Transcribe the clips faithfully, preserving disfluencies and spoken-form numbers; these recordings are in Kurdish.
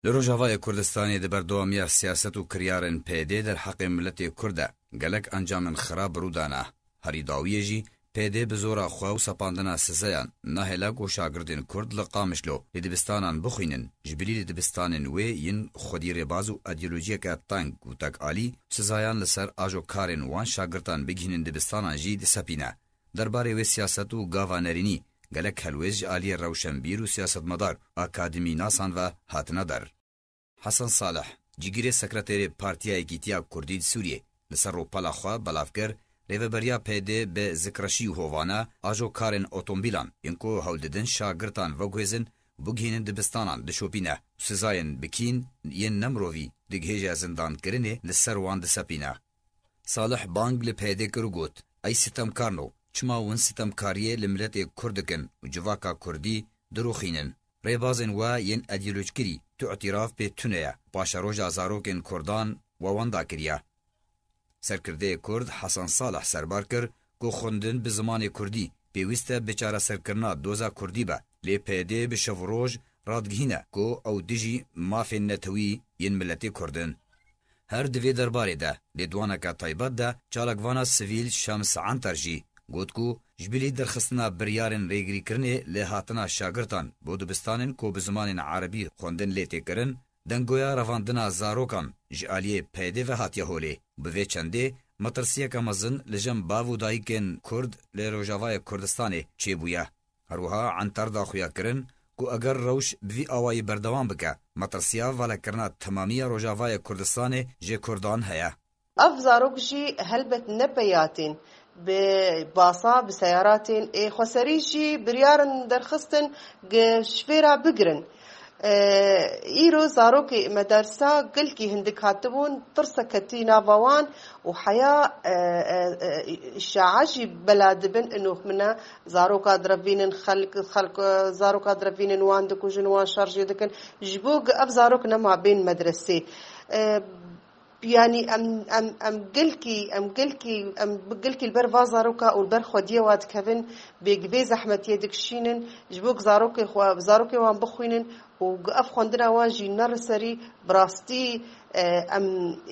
Li Rojavayê Kurdistanê di berdewamiya siyaset û kiryarên P D derheqê miletê Kurd de gelek encamên xirab rû dane. Herî dawiyê jî P D bi zora xwe û sepandina sizayan nahêle ku şagirdên Kurd li Qamişlo li dibistanan bixwînin, ji bilî li dibistanên wê yên xwedî rêbaz û îdeolojiyeke teng û tekalî sizayan li ser ajokarên wan şagirtan bigihînin dibistanan jî disepîne. Derbarê wê siyaset û gava nerînî gelek helwêst ji aliyê rewşenbîr û siyasetmedar, akademînasan ve hatine der. Hesen Salih, cîgirê sekreterê Partiya Yekîtiya Kurdî di Sûriyê, li ser rûpela xwe belav kir, rêveberiya P D bi zikreşî û hovane ajokarên otomobîlan yên ku hewl didin şagirtan veguhêzin û bigihînin dibistanan dişopîne û sizayên bikîn yên nemirovî digihêje zindankirinê li ser wan disepîne. Salih bang li P D kir û got, Ey sitemkarno, çima hûn sitemkariyê li miletê Kurd dikin û civaka Kurdî dirûxînin? Rêbazên we yên îdeolojkirî tu îtîraf pê tune ye, paşeroja zarokên Kurdan we wenda kiriye. Serkirdeyê Kurd Hesen Salih serbar kir ku xwendin bi zimanê Kurdî pêwîst e bi çareserkirina doza Kurdî be, lê P D bi şev û roj radigihîne ku ew dijî mafên netewî yên miletê Kurd in. Her di vê derbarê de lêdwaneke taybet de çalakvana sivîl Şems Anter jî got ku ji bilî derxistina biryarên rêgirîkirinê li hatina şagirtan bo dibistanên ku bi zimanên erebî xwendin lê tê kirin, dengoya revandina zarokan ji aliyê P D ve hatiye holê. Bi vê çendê metirsiyeke mezin li cem bav û dayikên Kurd li Rojavayê Kurdistanê çêbûye. Her wiha Anter da xuyakirin ku eger rewş bi vî awayî berdewam bike, metirsiya valekirina temamiya Rojavayê Kurdistanê ji Kurdan heye. Ev zarok jî helbet ne peyatên bi basa, bi seyaratên ê xweserî jî biryar in derxistin ji vê re bigirin. E, îro zarokê me dersa gelkî hindik hatibûn, tirsek ketî nava wan û heya, e, e, e, îşae jî bela dibin, inox min e, zaroka direvînin, xelk, xelk, e, zaroka direvînin, wan dikujin, wan şerjê dikin. Ji bo ku ev zarok nema bên medresê. E, Yanî em, em, em gelkî, em gelkî, em bi gelkî li ber va zaroka û li ber xwediyê wa dikevin, bê gi vê zehmetiyê dikişînin, ji bo ku zarokê xwe, zarokê wan bixwînin û gi ev xwendina wan jî neri serî, bi rastî, e, em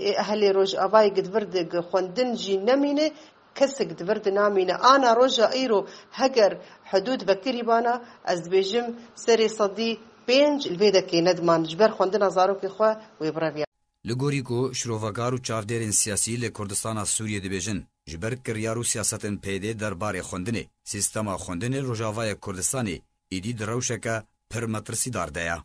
ê ehlê Rojavayê gi di vir de gi xwendin jî nemîne, kesek di vir de namîne. Ana roja îro heger hidûd vekirîbana, ez dibêjim serê sedî pênc li vê dekê nediman ji ber xwendina zarokê xwe wê bireviya. Li gorî ku şirovekar û çavdêrên siyasî li Kurdistana Sûriyê dibêjin, ji ber kiryar û siyasetên P D derbarê xwendinê, sîstema xwendinê Rojavayê Kurdistanê êdî di rewşeke pir metirsîdar de ye.